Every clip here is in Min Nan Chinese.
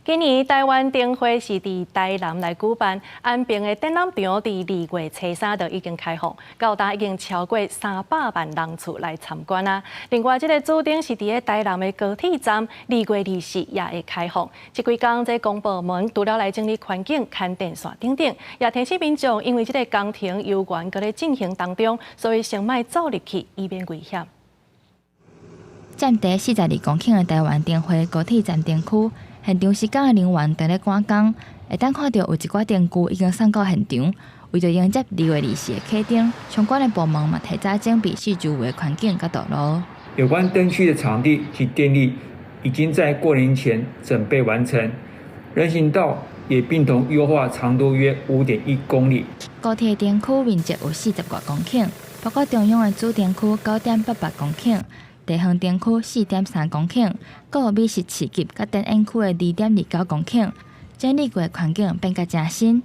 今年台灣燈會是佇台南來舉辦，安平的展覽場佇二月初三就已經開放，到今已經超過300萬人次來參觀啊。另外，這个主燈是佇咧台南的高鐵站，2月24也會開放。這幾工這公部門除了來整理環境、牽電線等等，也提醒民眾，因為這个工程猶原閣咧進行當中，所以先莫走入去，以免危險。佔地42公頃的台灣燈會高鐵站燈區，現場施工的人員正咧趕工，會當看著有一寡燈具已經送到現場。為著迎接2月24的啟燈，相關的部門嘛提早整備四周圍的環境佮道路。有關燈區的場地及電力已經在過年前準備完成，人行道也並同優化長度約5.1公里。高鐵燈區面積有40外公頃，包括中央的主燈區9.88公頃，地方燈區4.3公頃，閣有美食市集佮展演區的2.29公頃，整理過的環境變甲誠新。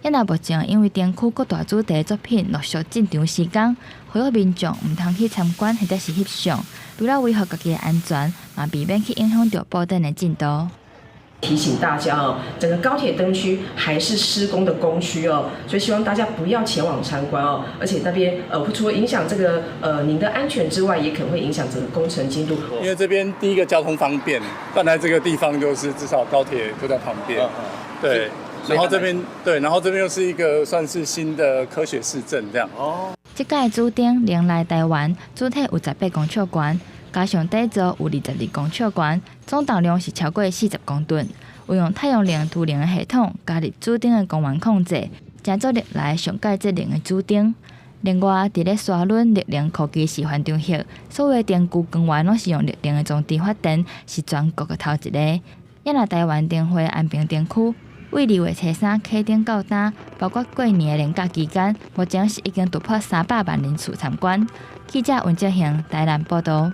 猶若目前因為燈區各大主題作品陸續進場施工，呼籲民眾毋通去參觀或者是翕相，除了維護家己的安全，嘛避免去影響著布展的進度。提醒大家哦，整個高鐵燈區還是施工的工區哦，所以希望大家不要前往參觀哦。而且那邊除了影響這個您的安全之外，也可能會影響整個工程進度。因為這邊第一個交通方便，搬來這個地方就是至少高鐵就在旁邊，對。然後這邊對，然後這邊又是一個算是新的科學市鎮這樣。哦。這屆主燈迎來台灣，主體有18公尺懸，加上底座有22公尺懸，總重量是超過40公噸。有用太陽能儲能的系統加入主燈的光源控制，成做歷來上蓋節能的主燈。另外，佇咧沙崙綠能科技示範場域，所有燈具光源攏是用綠能的裝置發電，是全國的頭一個。猶若台灣燈會安平燈區，為2月初三啟燈到今，包括過年的連假期間，目前是已經突破300萬人次參觀。記者溫哲興台南報導。